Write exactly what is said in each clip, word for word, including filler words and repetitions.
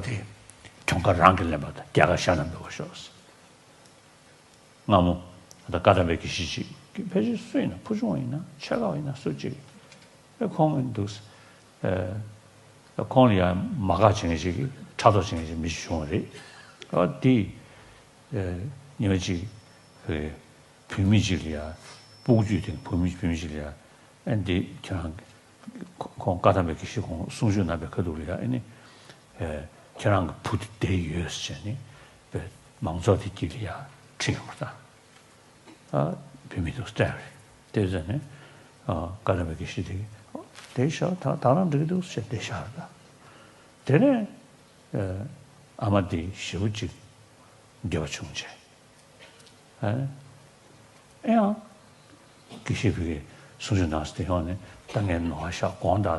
དེ་གྱོང་ཁ་རང་གིས་ལེན་པ་དང་རྒྱལ་ཁ་གཞན་ལ་འབུལ་བར་ཤོག་སྔ་མོ་ད་བཀའ་གདམས་པའི་དགེ་བཤེས་ཅིག་ཕལ་ཆེར་སུ་ཡིན་ན་ཕུ་ཆུང་ཡིན་ན་ཆེ་ཁག་ཡིན་ན་སུ་ཅིག་ཨེ་ཁོང་གིས་འདུག་ཨེ་ཁོང་ལ་ཡང་མ་དགའ་བྱེད་མཁན་ཞིག་གིས་ཕྲག་དོག་བྱེད་མཁན་ཞིག་མི་ཞིག་བྱུང་བ་རེད། ཨ་དེ་ཨེ་ཉི་མ་ཅིག་ཨེ་བུད་མེད་ཅིག་ལ་ཡང་སྤུ་གུ་བརྒྱུད་དེ་བུད་མེད་བུད་མེད་ཅིག་ལ་ཡང་ཨེ་འདི་ཁྱེད་རང་ཁོང་བཀའ་གདམས་པའི་དགེ་བཤེས་ཁོང་གསུང་ཆོས་གནང་པའི་ཁ་ཐུག་ལ་ཡང་ཨེ་ནི་ཨེ་ཁྱེད་རང་གི་བུ་དེ་བསྡད་ཡོད་ཟེར་ནས་པའི་མང་ཚོགས་དེ་དཀྱིལ་ལ་ཡང་ཁྲིད་ཡོང་བ་དང་། ཨ་བུད་མེད་དུ་སྤྲད་རེད། དེ་ཟེར་ནས་ཨ་བཀའ་གདམས་པའི་དགེ་བཤེས་དེ་དེ་ཤ་ད་ད་རང་འགྲིག་གི་འདུག་ཟེར་དེ་ཤ་རེད། དེ་ནས་ཨ་མ་དེ་ཞེ་པོ་ཅིག་འགྱོད་པ་བྱུང་བྱས། ཨེ་ཡང་དགེ་བཤེས་ཕ་གིར་གསུང་ཆོས་གནང་ཟེར་དེ་ཡོང་ནས་ད་ངས་ནོར་བ་ཤག་དགོངས་དག་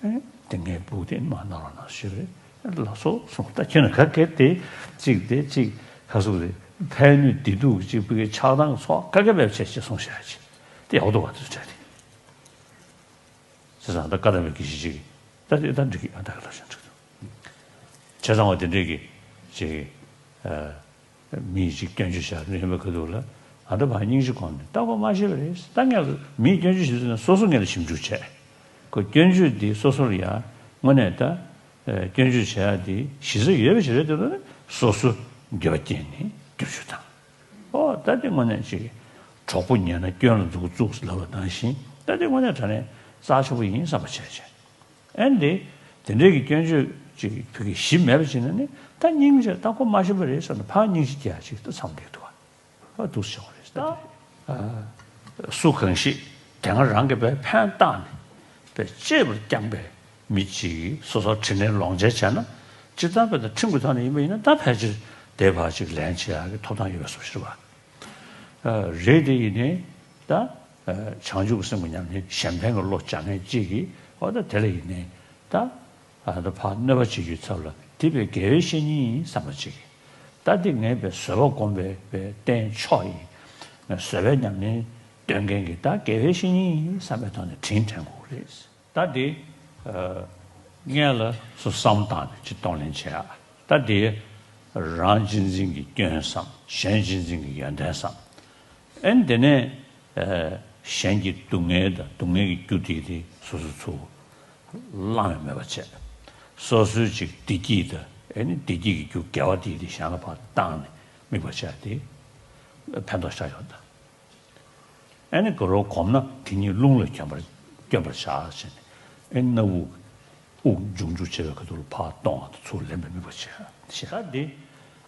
ཟེར། ཨེ་དེ་ངའི་སྤུ་གུ་དེ་མ་གནང་རོགས་གནང་ཞུས་པས་ལགས་སོ་གསུངས། ད་ཁྱོད་ནི་ག་གེ་དེ་གཅིག་དེ་གཅིག་ག་ཟུག་རེད། ཕན་ནུས་བདེ་སྡུག་གཅིག་ཕ་གིའི་ཆགས་སྡང་ཚོགས་ག་གེ་མེད་པ་བྱས་ཅེས་གསུངས་བཞག་ཅིག་དེ་ཡག་འདུག་བ་དེ་ཚོ་དྲན་ཏེ། བྱས་ཙང་ད་བཀའ་གདམས་པའི་དགེ་བཤེས་ཅིག་ད་དེ་ད་འགྲིག་གི་ཨ་ད་ག་ལ་ཞིག་འགྲིག་འདུག་བྱས་ཙང་བ་དེ་འདྲས་ཀྱི་ཅིག་ཨ། མི་གཅིག་སྐྱོན་བརྗོད་བྱ་ནས་ཡོང་བའི་ཁ་ཐུག་ལ་ཨ་ད་ཕར་སྙིང་རྗེ་སྒོམ་ནས་ད་ཁོ་མ་ཤེས་པ་རེད། ད་ངས་མིའི་སྐྱོན་བརྗོད་བྱེད་དུས་ན་སོ་སོ་ངས་ལ་ཞིབ་འཇུག་བྱས། ཁོ་སྐྱོན་བརྗོད་འདི་སོ་སོར་ཡང་དངོས་གནས་ད་སྐྱོན་བརྗོད་བྱ་ཡག་འདི་གཞི་རྩ་ཡོད་པ་ཞིག་རེད་འདུག་ན་སོ་སོ་འགྱོད་པ་སྐྱེས་ནས་བསྒྱུར་བཅོས་དང་། ཨོ་ད་འདི་དངོས་གནས་ཅིག་གྲོགས་པོ་ཉན་ན་སྐྱོན་ལ་འཛུགས་བཙུགས་ལབ་པ་ནང་བཞིན་ད་འདི་དངོས་གནས་དྲང་གནས་རྩ་ཆེན་པོ་ཡིན་བསམ་པ་བྱས་བྱས། ཨེ་འདི། དེ་འདྲའི་གི་སྐྱོན་བརྗོད་ཅིག་བོད་ཀྱི་གཞི་མེད་པ་ཅིག་ན་ནི་ད་སྙིང་རྗེ་ད་ཁོ་མ་ཤེས་པ་རེད་བསམ་ན་ཕར་སྙིང་རྗེ་སྐྱེ་ཡག་ཅིག་ཏུ་མཚམས་འདེགས་འདུག་བ། ཨ་འདུག་སེ་བྱུང་བ་རེད་ད། ཨ་སུ་གང་ཞིག་དེ་སྔ་རང་གི་བས་ཕན་བཏགས་ནས་བས་གཅེས་པར་བསྐྱངས་པའི་མི་གཅིག་གིས་སོ་སོར་དྲིན་ལན་ལོག་འཇལ་བྱས་ན་སྤྱིར་བཏང་བས་ད་ཁྲིམས་ཀྱི་ཐོག་ནས་ཡིན་པ་ཡིན་ན་ད་ཕལ་ཆེར་དེ་བར་ཅིག་ལན་བྱེད་ཡག་གི་ཐོབ་ཐང་ཡོད་པ་བཟོ་ཞིག་རེད་བ། རེད་དེ་ཡིན་ནའི་ད་བྱང་ཆུབ་ཀྱི་སེམས་ཀྱི་ཉམས་ལེན་གཞན་ཕན་གྱི་བློ་སྦྱང་མཁན་གཅིག་གིས་འོ་ད་དེ་ལ་ཡིན་ནའི་ད་ཨ་ད་ཕར་གནོད་པ་བྱེད་རྒྱུའི་ཚབ་ལ་དེ་བས་དགེ་བའི་བཤེས་གཉེན་ཡིན་བསམ་པ་གཅིག་གིས་ད་དེ་ངས་བས་བཟོད་པ་སྒོམ་པའི་བས་བསྟེན་ཕྱོགས་ཡིན། བཟོད་པའི་ཉམས་ལེན་སྟོན་མཁན་གྱིས་ད་དགེ་བའི་བཤེས་གཉེན་ཡིན་བསམ་པའི་ཐོག་ནས་དྲིན་དྲན་དགོས་ཀྱི་རེད། ད་དེ་སྔོན་ལ་སུ་བསམ་བཏང་ནས་ཅིག་གཏོང་ལེན་བྱེད་ཡག་ད་དེ་རང་གཅེས་འཛིན་གྱི་སྐྱོན་བསམ། གཞན་གཅེས་འཛིན་གྱི་ཡོན་ཏན་བསམ། ཨེ་འདི་ནས་གཞན་གྱི་སྡུག་བསྔལ་དང་སྡུག་བསྔལ་གྱི་རྒྱུ་དེ་དེ་སོ་སོ་ཚུར་བླངས་ཡོང་མེད་པ་བྱས། སོ་སོའི་ཅིག་བདེ་སྐྱིད་དང་ཨེ་ནི་བདེ་སྐྱིད་ཀྱི་རྒྱུ་དགེ་བ་དེ་དེ་གཞན་ལ་ཕར་བཏང་ནས་དམིགས་པ་བྱས་ཏེ་ཕན་ཐོགས་ཤར་ཡོང་ད། ཨེ་ནི་དགའ་རབ་གོམས་ན་དེ་ཉིད་རླུང་ལ་བསྐྱོན་པར་བསྐྱོན་པར་བྱ་ཞེས་ནས་ཨེ་ནི་སྣ་བུག་དབུགས་འབྱུང་འཇུག་བྱེད་པའི་ཁ་ཐུག་ལ་ཕར་གཏོང་བ་དང་ཚུར་ལེན་པའི་དམིགས་པ་བྱེད་ཞེས་ད་འདི།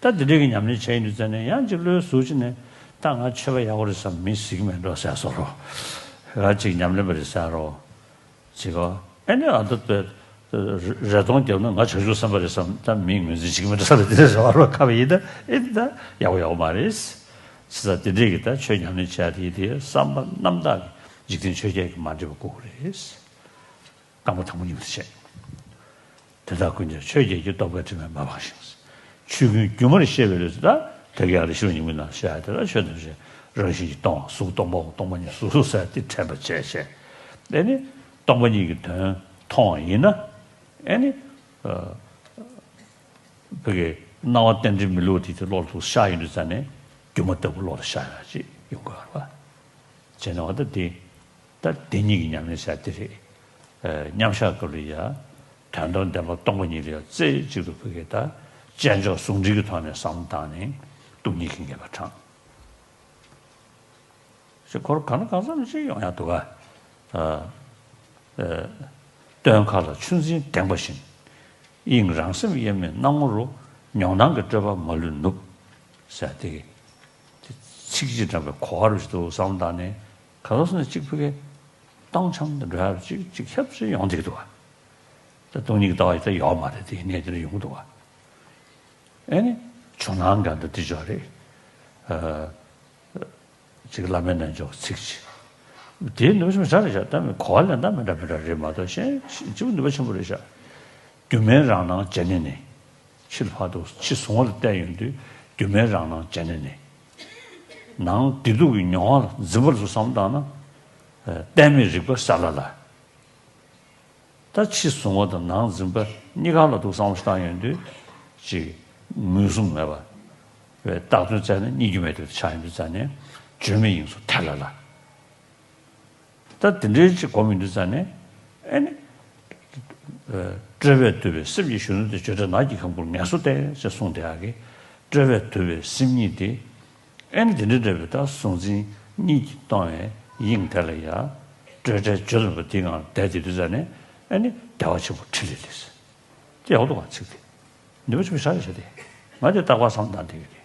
ད་འདི་འདྲའི་གི་ཉམས་ལེན་བྱས་ཡིན་དུས་ཙང་ནས་ཡང་ཅིག་བློའི་ཟུར་ཅིག་ནས་ད་ང་ཆོས་པ་ཡག་པོ་རེད་བསམ་མི་གཟིགས་མེད་འགྲོ་ཟེར་བཟོ་རོགས། ང་ཅིག་ཉམས་ལེན་པ་རེད་ཟེར་རོགས། བྱེད་པ། ཨེ་ནི་ཨ་ད་དཔེ་རེ་སྟོང་བརྒྱབ་ན་ང་བྱང་ཆུབ་སེམས་དཔའ་རེད་བསམ་ད་མིས་ངོས་འཛིན་བྱེད་ཀྱི་མི་འདུག་ས་རེད་དེ་རེད་བ་རོགས་ཁ་བ་ཡིན་ད་ཨེ་འདི་ད་ཡག་པོ་ཡག་པོ་མ་རེད། བྱས་ཙང་དེ་འདྲས་ཀྱི་ད་ཆོས་ཉམས་ལེན་བྱས་དེ་དེ་བསམ་པ་རྣམ་དག་གི་འཇིག་རྟེན་ཆོས་བརྒྱད་ཀྱིས་མ་འདྲེས་པ་དགོས་ཀྱི་རེད། རྐང་པ་དང་པོ་གཉིས་པ་དེ་བྱས། དེ་དག་ཀུན་ཀྱང་ཆོས་བརྒྱད་ཀྱི་རྟོག་པའི་དྲི་མས་མ་སྦགས་ཤིང་། ཆོས་ཀུན་སྒྱུ་མར་ཤེས་པའི་ལུས་སུ་ད་དེ་ག་ཡང་རེ་ཞིག་ཉིན་མོའི་ནང་བཤད་དེ་ལ་ཆོས་ཐམས་ཅད་རང་བཞིན་གྱིས་སྟོང་བ་གཟུགས་སྟོང་པའོ་སྟོང་པ་ཉིད་གཟུགས་གཟུགས་ཟེར་ཏེ་དྲན་པ་བྱས་བྱས། དེ་ནི་སྟོང་པ་ཉིད་ཀྱི་དོན་མཐོང་བ་ཡིན་ན་ཨེ་ནི་ཨ་བོད་ཀྱི་སྣང་བ་རྟེན་འབྲེལ་མི་བསླུ་བ་དེ་དེ་བློ་ལ་ཐུག་ཤར་ཡོང་དུས་ཙ་ནས་སྒྱུ་མ་ལྟ་བུ་བློ་ལ་ཤར་ཡོང་ཅིག་ཡོང་དགོས་པ་རེད་བ། བྱས་ན་འོ་ད་དེ། ད་དེ་གཉིས་ཀྱི་ཉམས་ལེན་བྱ་དེ་རེད། ཨ་མཉམ་བཞག་སྐབས་ལ་ཡ། དོན་དམ་བདེན་པ་སྟོང་པ་ཉིད་ལ་ཡ་རྩེ་གཅིག་ཏུ་ཕུལ་གྱི་ད། དཔྱད་འཇོག་ཟུང་འབྲེལ་གྱི་ཐོག་ནས་བསམ་བློ་བཏང་ནས་སྟོང་ཉིད་ཀྱི་ངེས་པ་དྲངས། ཞེས་འཁོར་གང་ན་གང་འཚམ་ཞིག་ཡོང་ཡག་འདུག་ག་ཨ། ཨ། སྟོན་ཁ་ལ་ཆུ་འཛིན་དེངས་པ་བཞིན། དབྱིངས་རང་སེམས་དབྱེར་མེད་སྣང་ངོ་རུ། མྱོང་སྣང་གི་སྤྲོས་པ་མ་ལུས་ནུབ། ཟེར་དེ། དེ་ཚིག་གཅིག་དྲངས་པའི་གོ་བ་རུ་ཞིག་འདུག་བསམ་བློ་བཏང་ནས་ག་ཚོད་སོང་ནས་གཅིག་ཕུད་ཀའི་སྟོང་འཆམ་དུ་འགྲོ་ཡ་རུ་གཅིག་གཅིག་ཁྱབ་ཚུལ་ཡོང་བསྡད་ཀྱི་འདུག་བ། ད་སྟོང་ཉིད་ཀྱི་ལྟ་བ་ཡི་ད་ཡོད་མ་རེད་དེ་གནས་དེ་ལ་ཡོང་གི་འདུག་བ། ཨེ་ནི། ཆུ་ནང་ག་འདྲ་དེ་ཅོག་རེད། ཨ། ཅིག་བླ་མའི་རྣལ་འབྱོར་ཚིག་ཅིག་དེའི་ནུས་པ་ཆེན་པོ་ཞེ་དྲག་རེད་ཤག་ད་མི་གོ་བ་ལེན་སྟངས་མི་འདྲ་མི་འདྲ་རེད་མ་གཏོགས་གཞན་ཞེ་པོ་ནུས་པ་ཆེན་པོ་རེད་ཤག་སྒྱུ་མའི་རང་སྣང་ཇེ་ནེ་ནེ། ཕྱི་ལ་ཕར་འདུག་ཕྱི་བཟུང་བ་ལ་བལྟས་ཡོང་དུས་སྒྱུ་མའི་རང་སྣང་ཇེ་ནེ་ནེ། ནང་བདེ་སྡུག་གི་མྱོང་བ་ལ་འཛིན་པ་ལ་སོགས་བསམ་བཏང་ན། ཨ། གཏན་མེད་རིག་པ་གསལ་ལ་ལ། ད་ཕྱི་གཟུང་བ་དང་ནང་འཛིན་པ་གཉིས་ཀ་ལ་འདུག་བསམ་བློ་ཞིག་བཏང་ཡོང་དུས་ཅིག་ངོས་བཟུང་མེད་པ་བའི་བཏགས་དོན་བཙལ་ནས་རྙེད་རྒྱུ་མེད་དུ་ཆགས་ཡོང་དུས་ཙང་ནས་བརྗོད་མེད་དབྱིངས་སུ་ཐལ་ལ་ལ། ད་དེ་འདྲའི་ཅིག་སྒོམ་ཡོང་དུས་ཙང་ནས་ཨེ་ནི། སྤྲོས་པས་བསྡུས་པའི་སེམས་ཀྱི་གཞོན་ནུ་དེ་བརྗོད་བྲལ་ནགས་ཀྱི་ཁང་བུར་ངལ་གསོ་སྟེ་ཅེས་གསུངས་དེ་ཡག་གི། སྤྲོས་པས་བསྡུས་པའི་སེམས་ཉིད་དེ། ཨེ་ནི་དེ་འདྲ་འདྲ་བའི་ད་གཟུང་འཛིན་གཉིས་ཀྱིས་སྟོང་བའི་དབྱིངས་དེ་ལ་ཡ། སྤྲོས་བྲལ་བརྗོད་མེད་པ་དེའི་ངང་བསྡད་དེ་དུས་ཙང་ནས་ཨེ་ནི་བདེ་བ་ཆེན་པོ་འཕྲིན་ལས་ལས། དེ་ཡག་འདུག་ག་ཚིག་དེ། ནུས་པ་ཆེན་པོ་ཞེ་དྲག་ཡོད་ཤག་དེ། ང་དེ་རྟག་པར་བསམ་བློ་བཏང་བསྡད་ཡོད་དེ།